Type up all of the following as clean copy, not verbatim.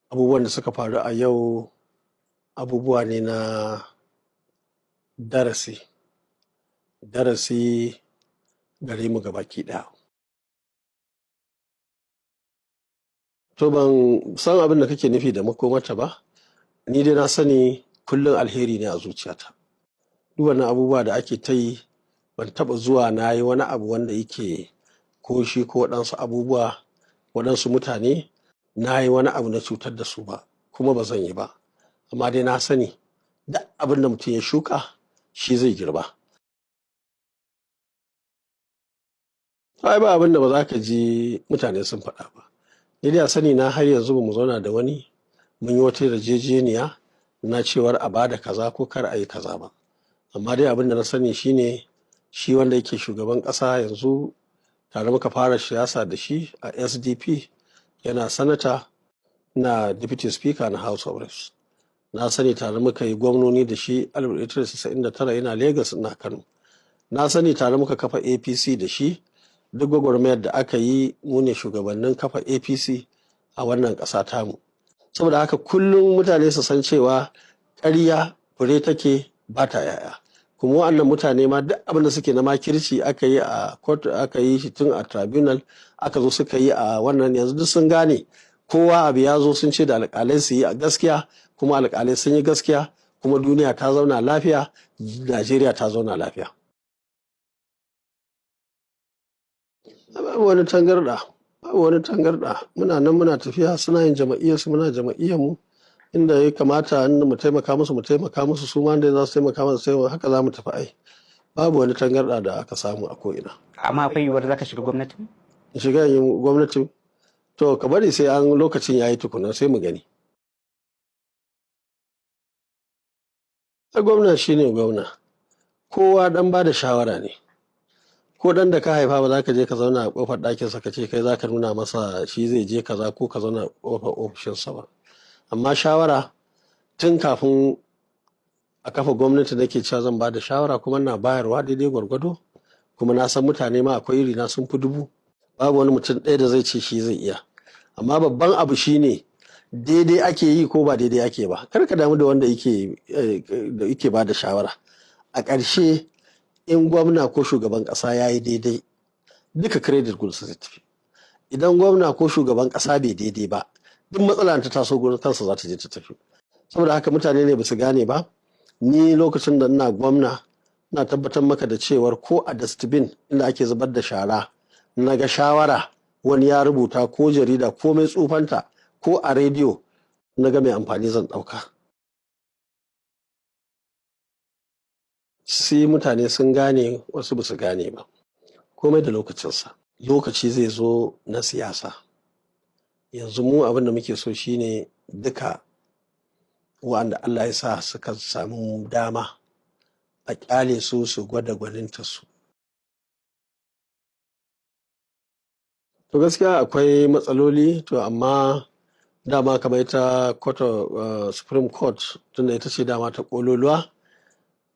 Abubuwan da suka faru a yau abubuwa ne na darasi, darasi gare mu gabaki ɗaya. To, ban san abin da kake nufi da makomarta ba, ni dai na sani kullum alheri ne a zuciyata. Duk wannan abubuwa da ake ta yi, ban taɓa zuwa na yi wani abu wanda yake ko shi ko waɗansu abubuwa, waɗansu mutane na yi wani abu na cutar da su ba, kuma ba zan yi ba. Amma dai na sani duk abin da mutum ya shuka shi zai girba. Ai ba abin da ba za ka ji mutane sun faɗa ba. Ni dai a sani na, har yanzu ba mu zauna da wani mun yi wata yarjejeniya na cewar a bada kaza ko kar a yi kaza ba. Amma dai abin da na sani shine shi wanda yake shugaban ƙasa yanzu, tare muka fara siyasa da shi a SDP, yana sanata na deputy speaker na House of Reps. Na sani tare muka yi gwamnoni da shi 1999, yana Lagos ina Kano. Na sani tare muka kafa APC da shi. Duk gwagwarmayar da aka yi, mu ne shugabannin kafa APC a wannan ƙasa tamu. Saboda haka kullum mutane su san cewa ƙarya fure take ba ta 'ya'ya. Kuma wa'annan mutane ma, duk abin da suke na makirci aka yi a court, aka yi shi tun a tribunal, aka zo suka yi a wannan, yanzu duk sun gane. Kowa abu ya zo, sun ce da alƙalai su yi a gaskiya, kuma alƙalai sun yi gaskiya, kuma duniya ta zauna lafiya, Najeriya ta zauna lafiya. Babu wani tangarɗa, babu wani tangarɗa. Muna nan muna tafiya, suna yin jama'iyyarsu, muna jama'iyyar mu. Inda ya kamata inda mu taimaka musu, mu taimaka musu, su ma da za su taimaka musu sai haka za mu tafi ai. Babu wani tangarɗa da aka samu a ko'ina. Amma akwai yiwuwar za ka shiga gwamnati? In shiga yin gwamnati? To, ka bari sai an lokacin ya yi tukuna, sai mu gani. Ai gwamna shine gwamna. Kowa dan ba da shawara ne. Ko dan da ka haifa, ba za ka je ka zauna a kofar ɗakinsa ka ce kai za ka nuna masa shi zai je kaza, ko ka zauna a kofar ofishinsa ba. Amma shawara, tun kafin a kafa gwamnati nake cewa zan ba da shawara, kuma na bayarwa daidai gwargwado. Kuma na san mutane ma akwai iri na sun fi 1000. Babu wani mutum ɗaya da zai ce shi zai iya. Amma babban abu shine daidai ake yi ko ba daidai ake ba. Kar ka damu da wanda yake ba da shawara. A ƙarshe, in gwamna ko shugaban ƙasa ya yi daidai, duka credit gunsa zai tafi. Idan gwamna ko shugaban ƙasa bai daidai ba, duk matsala ta taso gurin kansa za ta je ta tafi. Saboda haka mutane ne ba su gane ba. Ni lokacin da ina gwamna, ina tabbatar maka da cewar ko a dustbin inda ake zubar da shara na ga shawara wani ya rubuta, ko jarida, ko mai tsufanta, ko a rediyo na ga mai amfani, zan ɗauka. Sai mutane sun gane, wasu ba su gane ba. Komai da lokacinsa. Lokaci zai zo na siyasa. Yanzu mu abin da muke so shine duka wa'anda Allah ya sa suka samu dama, a ƙyale su su gwada gwaninta su. To, gaskiya akwai matsaloli. To, amma dama kamar ita court of, Supreme Court, tunda ita ce dama ta ƙololuwa,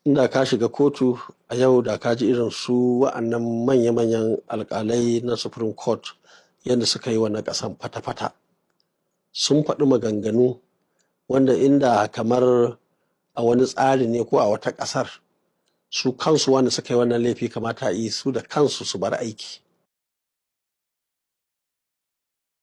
inda ka shiga kotu a yau, da ka ji irin su wa'annan manya-manyan alƙalai na Supreme Court yadda suka yi wannan ƙasan fata-fata. Sun faɗi maganganu wanda inda kamar a wani tsari ne ko a wata ƙasar, su kansu wanda suka yi wannan laifi kamata a yi su da kansu su bar aiki.